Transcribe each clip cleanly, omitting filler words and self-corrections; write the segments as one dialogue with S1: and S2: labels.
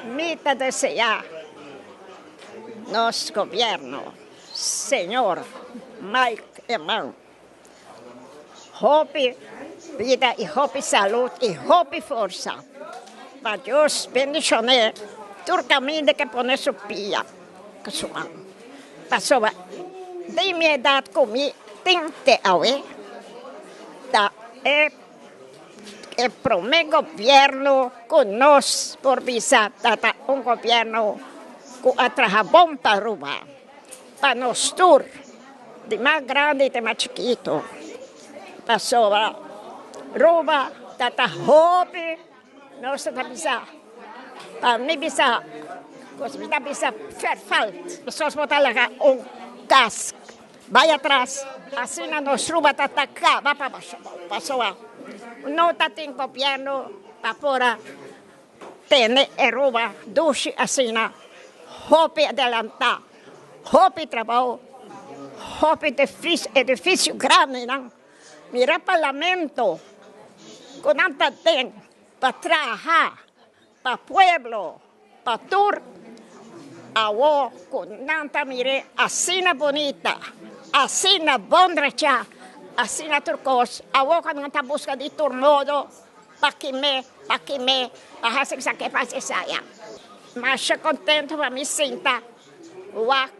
S1: Mi ta desea nos gobierno, señor Mike Eman, hopi bida y hopi salud y hopi forsa pa Dios bendicione tur caminda ke pone su pia cu su man. Pasobra di mi edad cu mi tin te awe ta e E prome gobierno cu nos por bisa ta ta un gobierno cu a traha bon pa Aruba, pa nos tur, di mas grandi te mas chikito, pasobra Aruba ta ta hopi, nos ta bisa, pa mi bisa, nos ta bisa vervalt, nos bo ta laga un cas. Bai atras, asina nos Ruba ta ta caba pa pasobra no ta tin gobierno pa por a tene e Ruba dushi asina, hopi adelanta, hopi trabao, hopi edificio grandinan, mira parlamento cu nan ta den pa traha pa pueblo. Pa tur awo ku nan ta mir'é asina bunita, asina bon drechá, asina tur kos, awo ku nan ta buska di tur modo pa kim'é, pa kim'é, pa hasi esaki, pa hasi esaya. Masha kontentu pa mi sinta wak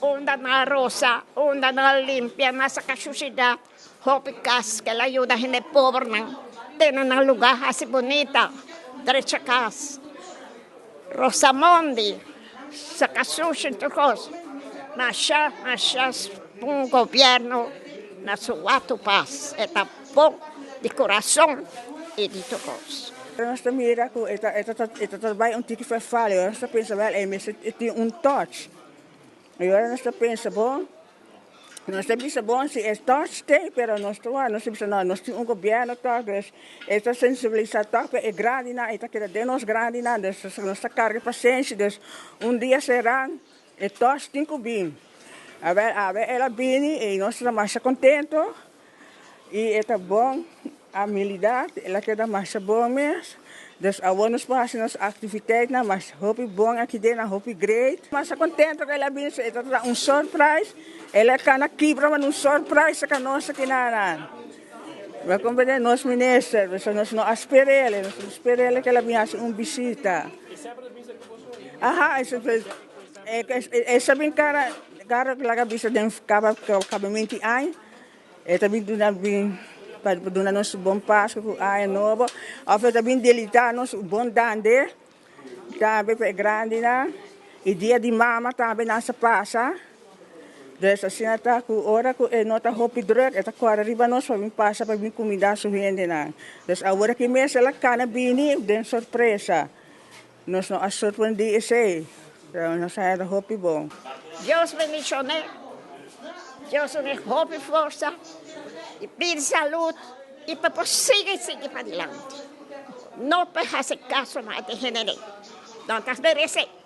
S1: unda nan a rosa, unda nan a limpia, nan a saka shushidat, hopi kas ku el a yuda hende pobernan tene nan lugá hasi bunita, drecha kas. Rosamondi saka sushi tur kos. Masha masha un gobierno na su watu pas e ta bon di kurason i di tur kos.
S2: Nos ta mira ku e ta e ta e ta bai un tiki ferfal i ora nos ta pensa wèl e mester tin un touch i ora nos ta pensa bon. Nos ta bisa bon si e toch t'ey, pero nos ta wak, nos ta bisa no, nos tin un gobierno toch, dus e ta sensibilisa toch pa e grandinan, e ta keda den nos grandinan, dus nos ta carga pasenshi, dus un dia sera e toch tin cu bin. Awel awe el a bini y nos ta masha contento y e ta bon. Amilidad, el a keda masha bon mes. Dus awor nos por haci nos activiteitnan mas hopi bon aki den, nan hopi great. Masha contento cu el a bini, so e ta ta un surprise. El a cana kibra man un surprise ca nos aki nan. Bo a comprende? Nos minister, so nos no a sper'el, nos no sper'el cu el a bini haci un bishita. Aha, e sa bin cara, cara laga bisa den caba cabamenti aña. E ta bin duna bin pa duna nos bon Pasku ku aña nobo òf e ta bin delitá nos bon dande tambe pa e grandinan i dia di mama tambe nan sa pasa. Dus asina ta ku ora ku e no ta hopi drùk e ta kòrda riba nos pa bin pasa pa bin kumindá su hendenan. Dus awor aki mes el a kana bini den sorpresa. Nos no a sorprendí esei, pero nos a hera hopi bon.
S1: Dios bendicione, Dios dune hopi forsa y pidi salud y pa por sigui sigui padilanti. No pa haci caso mas di hende, nan ta merece.